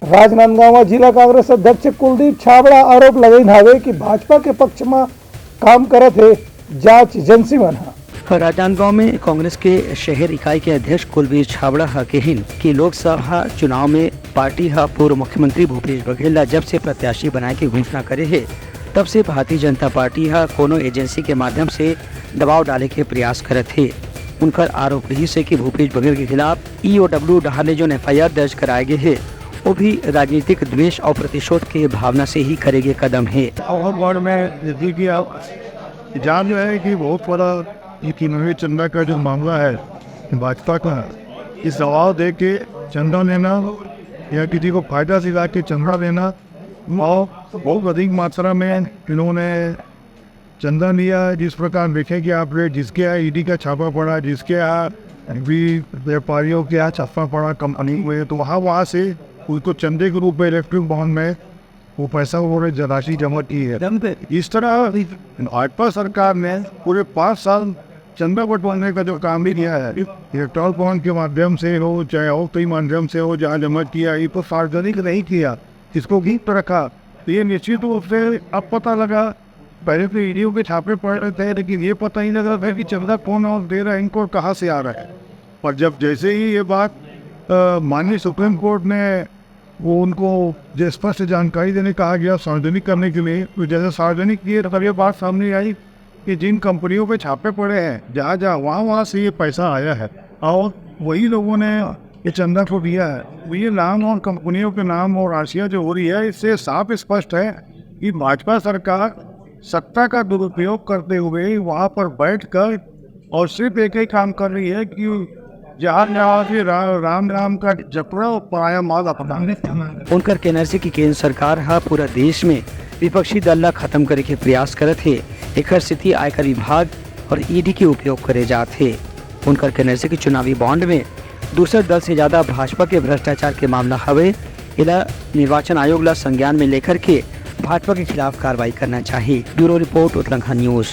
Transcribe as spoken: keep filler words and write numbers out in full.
राजनांदगांव जिला कांग्रेस अध्यक्ष कुलदीप छाबड़ा आरोप लगाइन हावे कि भाजपा के पक्ष म काम करत हे जांच एजेंसी मन ह। राजनांदगांव में कांग्रेस के शहर इकाई के अध्यक्ष कुलदीप छाबड़ा ह कहिन कि लोकसभा चुनाव में पार्टी ह पूर्व मुख्यमंत्री भूपेश बघेल ला जब से प्रत्याशी बनाए के घोषणा करे हे, तब से भारतीय जनता पार्टी ह कोनो एजेंसी के माध्यम से दबाव डाले के प्रयास करत हे। उनकर आरोप रहिस हे कि भूपेश बघेल के खिलाफ ईओडब्ल्यू डहार ले जोन एफआईआर दर्ज कराए गे हे, वो भी राजनीतिक द्वेष और प्रतिशोध के भावना से ही करे गे कदम हे। और गौर में यदि कि आप जान रहे हैं कि बहुत बड़ा ये किन्नौर चंदा का जो मामला है भाजपा का, ये दबाव दे के चंदा लेना या किसी को फायदा दिला के चंदा लेना, और बहुत अधिक मात्रा में इन्होंने चंदा लिया है। जिस प्रकार देखें कि आपने जिसके यहाँ ईडी का छापा पड़ा, जिसके यहाँ भी व्यापारियों के यहाँ छापा पड़ा, कंपनी हुए, तो वहाँ वहाँ से उसको चंदे के रूप में इलेक्ट्रिक बॉन्ड में वो पैसा उन्होंने राशि जमा की है। इस तरह भाजपा सरकार ने पूरे पाँच साल चंदा बंटवाने का जो काम भी किया है, इलेक्ट्रॉनिक बॉन्ड के माध्यम से हो चाहे और कई माध्यम से हो, जहाँ जमा किया, इसको सार्वजनिक नहीं किया, इसको गुप्त रखा, तो ये निश्चित रूप से अब पता लगा। पहले तो ईडीओ के छापे पड़ रहे थे, लेकिन ये पता ही लग रहा था कि चंदा कौन और दे रहा है इनको और कहाँ से आ रहा है। पर जब जैसे ही ये बात अ, माननीय सुप्रीम कोर्ट ने वो उनको जो स्पष्ट जानकारी देने कहा गया सार्वजनिक करने के लिए, तो जैसे सार्वजनिक किए तब ये बात सामने आई कि जिन कंपनियों पे छापे पड़े हैं, जहाँ जहाँ वहाँ वहाँ से ये पैसा आया है और वही लोगों ने ये चंदा को दिया है, तो ये नाम और कंपनियों के नाम और राशियाँ जो हो रही है, इससे साफ स्पष्ट है कि भाजपा सरकार सत्ता का दुरुपयोग करते हुए वहाँ पर बैठकर और सिर्फ एक ही काम कर रही है कि जहाँ जहाँ से रा-, राम राम का जपड़ा और पराया माल अपना। उनकर कहना हे कि केंद्र सरकार ह पूरा देश में विपक्षी दल ला खत्म करे के प्रयास करत हे, एकर सेती आयकर विभाग और ईडी के उपयोग करे जात हे। उनकर कहना हे कि चुनावी बॉन्ड में दूसर दल से ज्यादा भाजपा के भ्रष्टाचार के मामला हवे, एला निर्वाचन आयोग ला संज्ञान में लेकर के भाजपा के खिलाफ कार्रवाई करना चाहिए। Bureau report, Utlangha news.